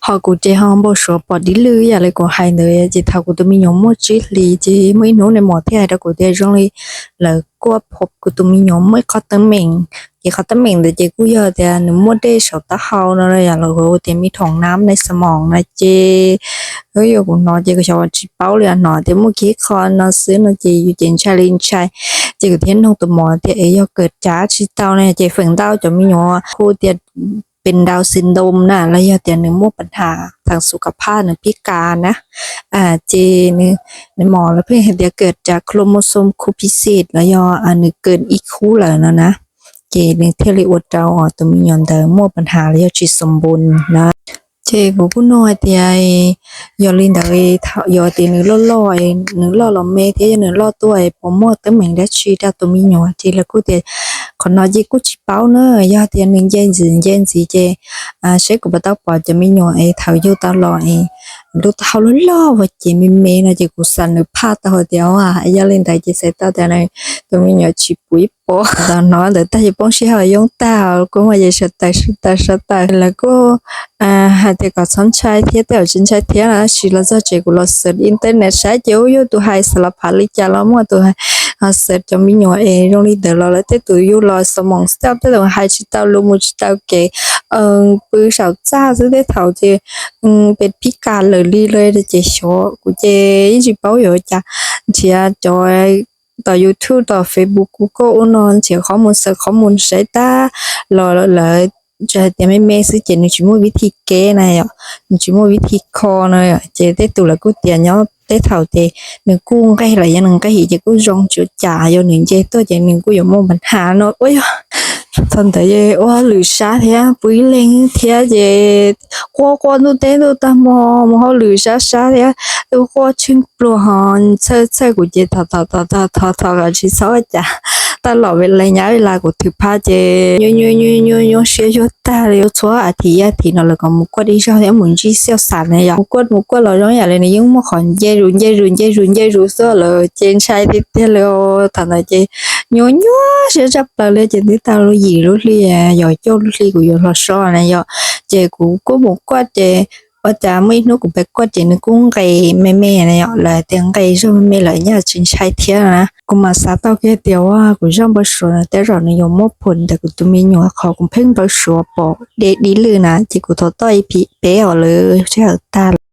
Ho kuv ces ho npau suav pom dib lwj ib yam li kuv hais ntawd, ces thaum kuv tus me nyuam muaj tsib hlis ces muaj ib hnub nws mom thiaj hais rau kuv tias zoo li lawv kuaj phob kuv tus me nyuam muaj ib qhov teeb meem. Ces qhov teeb meem ntawd ces kuj yog tias nws muaj dej saum taub hau no, yog lawv hu tias me thoom nam ne xas moos na ces, yuav kuv hnov ces kuv xyov tsis paub li, hnov tias muaj kiag ib qho no xwb no ces yus ces ntshai li ntshai. Ces kuv thiaj nug tus mom tias es yog kawm cav tsis tau ne, ces feem ntau cov me nyuam hu tias pes ntaus xis ntoos na los yog tias nws muaj pab has thav xus kav phaj nws pib kas na. Ces nws mom lawv pheej hais tias kawm cav chromosome khuv phiv xis los yog nws kawm ib khub lawm no na. Ces nws thiaj li ua rau tus me nyuam ntawd muaj pab has los yog tsis xom npus na. Ces kuv kuj nug hais tias yog li ntawd, yog tias nws loj loj, nws loj los me thiab yog nws loj tuaj puas muaj teeb meem dab tsi rau tus me nyuam, ces lawv kuj tias qhov no ces kuj tsis paub na, yog tias nws nce ntxiv nce ntxiv ces saib kuv puas tau pom cov me nyuam es thaum yug tau los es lub taub hau loj loj ua ces me me no ces kuv xav nws phaj tau hais tias yog li ntawd ces xav tau tias tus me nyuam tsis pum ib pob. Thaum hnov ntawd tag ces poob sij hawm yoob tag, kuv mas ces sawv taws sawv taws sawv taws, lawv kuj hais tias kom txhob ntshai thiab, tej zaum tsis ntshai thiab no, tab sis los txog tsev kuv los search internet saib ces ua yog tus hais xav los phav li cas los muaj tus hais, search cov me nyuam es zoo li ntawd los lawv tej tus yug los xom moos xwb, tej tus hais tsis tau lus mus tsis tau kev, pw saum txaj xwb, tej thaum ces pes pib kas lawm li lawm ces xyov, kuv ces yeej tsis paub yuav cas, nrhiav cov tom YouTube tom Facebook kuv kuj ua no nrhiav qhov mus search qhov mus saib tag los lawv tsuas hais tias me me xwb ces nws tsis muaj vib thi kev na yom, nws tsis muaj vib thi kho no, ces tej tus lawv kuj tias nyob tej thaum ces nws kuj nqeg lawm, yog nws nqeg ces kuj zoo, tsis ua cas, yog nws nce tuaj ces nws kuj yuav muaj pab has no ua yog. Thaum ntawd ua lwm sab thiab pw ib leeg thiab ces quaj quaj ntuj teb ntuj tag hmo mus hauj lwm sab sab thiab, quaj tsheej pluag ho txhawj txhawj kuv ces thov thov thov thov thov kom tsis txhob ua cas. Tau los ve las nyab ve las kuv thwm phaj ces nyuaj nyuaj nyuaj nyuaj nyuaj siab yuag tag li. Txhua a thiv a thiv no lawv kom mus kuaj ib zaug thiab mus ntsib xiaj xav na yom, mus kuaj mus kuaj los zoo yam li nws yeej muaj qhov nce zus nce zus nce zus nce zus xwb lawm ces ntshai tiag tiag li. Thaum ntawd ces nyuaj nyuaj siab tshaj plaws li ces twb tau yim lub hli, yog cuaj lub hli kuv yuav hlo so na yom, ces kuv kuj mus kuaj ces ua cas muaj ib hnub kuv pib kuaj ces nws kuj nqes me me na yom, lawv tias nqes zog me me lawm nyaj tsis ntshai thiab na. Kuv mas xav tau kiag tias ua kuv zaj npau suav no tej zaum nws yuav muab phum ntawm kuv tus me nyuam qhov kuv pheej npau suav pom deb dib lwj na, ces kuv thov toj ib phim peb os lawv sij hawm tag lawm.